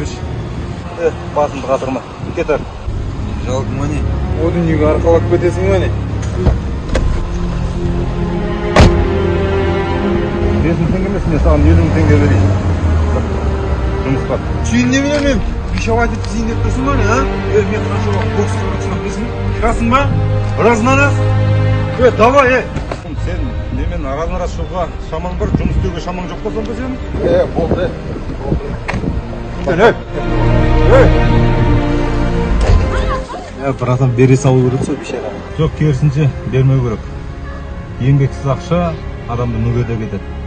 берші. Басымды қатырма. Кет ар. Жалко ма не? О дүниеге арқалап кетесің ба не? 5 мың теңге емес, мен саған 50 мың теңге берейін. Жұмыс бар. Сен немене мен бишавать еткізейін деп тұрсың ба не, а? Мен қанша уақыт бокс көріп білесің? Шығасың ба? Раз на раз? Давай, Сен немен раз на раз шығуға шамаң бар, жұмыс істеуге шамаң жоқ па сонда сенің? Болды. Братан, бере салу керек сол бишара. Жоқ, керісінше бермеу керек. Еңбексіз ақша адамды мүгедек етеді.